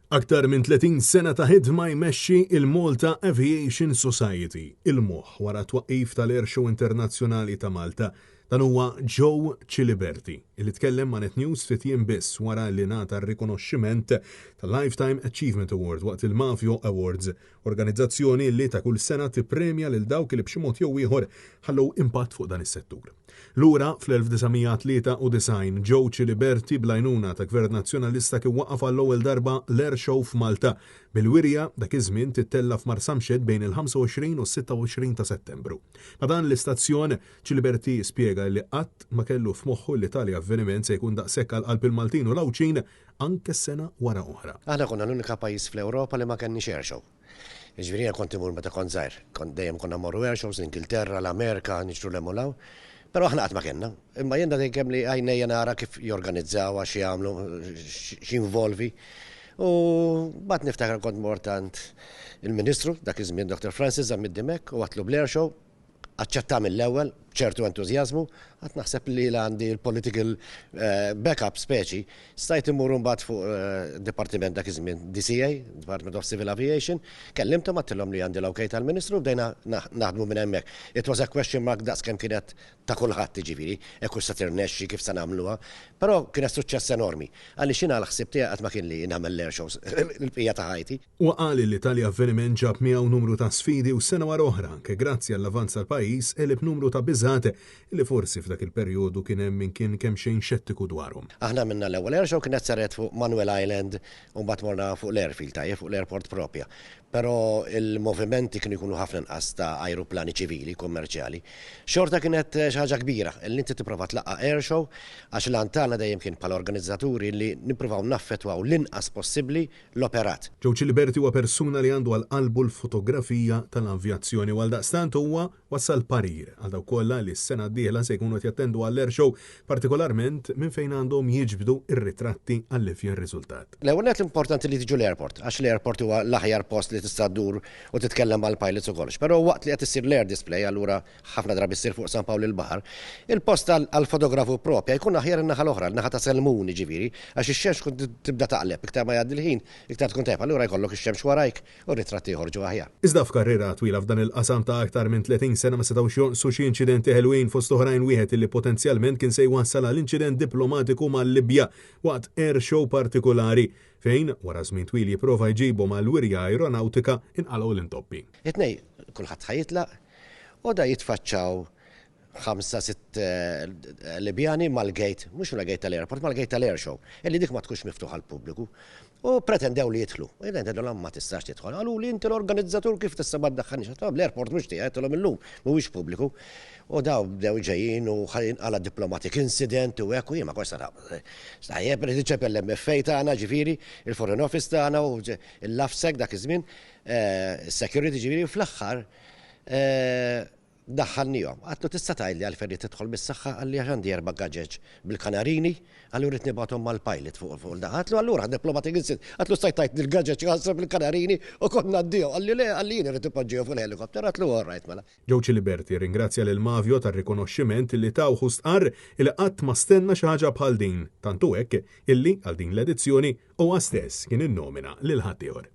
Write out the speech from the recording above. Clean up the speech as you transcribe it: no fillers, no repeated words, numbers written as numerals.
Aktar minn 30 sena ta' ħidma jmexxi il-Malta Aviation Society, il-moħħ wara t-twaqqif tal-Airshow Internazzjonali ta' Malta. Dan huwa Joe Ciliberti, li tkellem ma' Net News ftit jiem biss wara li ngħata r-rikonoxximent tal-Lifetime Achievement Award waqt il-Mavio Awards, organizzazzjoni li ta' kull sena tippremja lil dawk li b'xi mod jew ieħor ħallew impatt fuq dan is-settur. Lura fl-1993, Joe Ciliberti bl-għajnuna ta' Gvern Nazzjonalista kien waqqaf għall-ewwel darba l-Air Show f'Malta, bil-wirja dak iż-żmien tittella' f'Marsamxett bejn il-25 u s-26 ta' Settembru. Ma' dan l-istazzjon, Ciliberti spjega li qatt ma kellu f'moħħu li tali avveniment se jkun daqshekk għal qalb il-Maltin u l-Għawdxin anke sena wara oħra. Aħna konna l-unika pajjiż fl-Ewropa li ma kenniex air show. Jiġifieri jiena kont imur meta kont żgħir, kont dejjem konna mmorru air shows l-Ingilterra, l-Amerika, niġru 'l hemm u 'l hawn. Però aħna qatt ma kellna. Imma jien dejjem li għajnejja nara kif jorganizzawha, x'jagħmlu, x'jinvolvi. U mbagħad niftakar kont mort għand il-Ministru, dak iż-żmien Dr. Francis Zammit Dimech, u għadtlu bl-air show. Aċċettha mill-ewwel, b'ċertu entużjażmu, għad naħseb li la għandi l-political backup speċi, stajt immur imbagħad fuq dipartiment dak iż-żmien DCA, Department of Civil Aviation, kellimthom għedtilhom li għandi l-ok tal-Ministru u bdejna naħdmu minn hemmhekk. It was a question mark daqs kemm kienet ta' kulħadd jiġifieri, hekk hux se tirnexxi, kif se nagħmluha. Però kienet suċċess enormi. Għaliex jiena l-ħsieb tiegħi qatt ma kien li nagħmel l-air shows l-bqija ta' ħajti. Huwa qal li tali avveniment ġab miegħu numru ta' sfidi u sena wara oħra, anke grazzi għall-avanz tal-pajjiż, għeleb numru ta' biżgħat li forsi f'dak il-perjodu kien hemm min kien kemxejn xettiku dwarhom. Aħna għamilna l-ewwel air show kienet saret fuq Manuel Island u mbagħad morna fuq l-airfield tajjeb fuq l-airport propja. Però il-movimenti kienu jkunu ħafna inqas ta' ajruplani ċivili, kummerċjali. Xorta kienet xi ħaġa kbira li inti tipprova tlaqqa' air show għax l-għan tagħna dejjem kien bħala organizzaturi li nippruvaw naffettwaw l-inqas possibbli l-operat. Joe Ciliberti huwa persuna li għandu għal qalbu l-fotografija tal-avjazzjoni u għaldaqstant huwa wassal parir għal dawk kollha li s-sena d-dieħla se jkunu qed jattendu għall-air show, partikolarment minn fejn għandhom jiġbdu r-ritratti għall-ifjen riżultat. L-ewwel nett importanti li tiġu l-airport, għax l-airport huwa l-aħjar post li tista' ddur u titkellem mal-pilots u kollox. Però waqt li qed issir l-air display, allura ħafna drabi ssir fuq San Pawl il-Baħar, il-post għall-fotografu propja jkun aħjar in-naħa l-oħra, in-naħa ta' Selmun jiġifieri, għax ix-xemx tkun tibda taqleb, iktar ma jgħaddi l-ħin, iktar tkun tajjeb, allura jkollok ix-xemx warajk u r-ritratti joħorġu aħjar. Iżda f'karriera twila f'dan il-qasam ta' aktar minn 30 sena ma setgħux jonqsu xi inċidenti ħelwin fost oħrajn wieħed illi potenzjalment kien se jwassal għal inċident diplomatiku mal-Libja waqt air show partikulari fejn, wara żmien twil jipprova jġibhom għall-wirja aeronawtika, inqalgħu l-intoppi. It-tnejn kulħadd ħa jitlaq u da jitfaċċaw ħamsa sitt Libjani mal-gate, mhux mal-gate tal-airport, mal-gate tal-air show, illi dik ma tkunx miftuħa għall-pubbliku. U pretendew li jidħlu. U jien għedtilhom ma tistax tidħol. Qaluli inti l-organizzatur kif tista' ma ddaħħalniex? Għedtilhom l-airport mhux tiegħi, għedtilhom illum mhuwiex pubbliku. U daw bdew ġejjin u inqala' diplomatic incident u hekk u jien ma kontx nara. Tajjeb, irid iċempel l-MFA tagħna, ġifieri, il-Foreign Office tagħna u l-AFSEC dak iż-żmien, security ġifieri, u fl-aħħar daħħalnihom. Għadtlu tista' tgħidli għalfejn ridt tidħol bis-saħħa? Qalli għax għandi erba' gaġeġ bil-kanarini, qalli u rrid nibgħathom mal-pilot fuq fuq il-daħ. Għadtlu allura diplomatic incident. Għadtlu stajt tgħidli l-gaġeġ ħasra bil-kanarini u kont ngħaddihom. Qalli le, qalli jien irrid ipoġġihom fuq il-helicopter. Għadtlu all right mela. Joe Ciliberti rringrazzja lil Mavio tar-rikonoxximent li tawh u stqarr li qatt ma stenna xi ħaġa bħal din, tant hu hekk illi għal din l-edizzjoni huwa stess kien innomina lil ħaddieħor.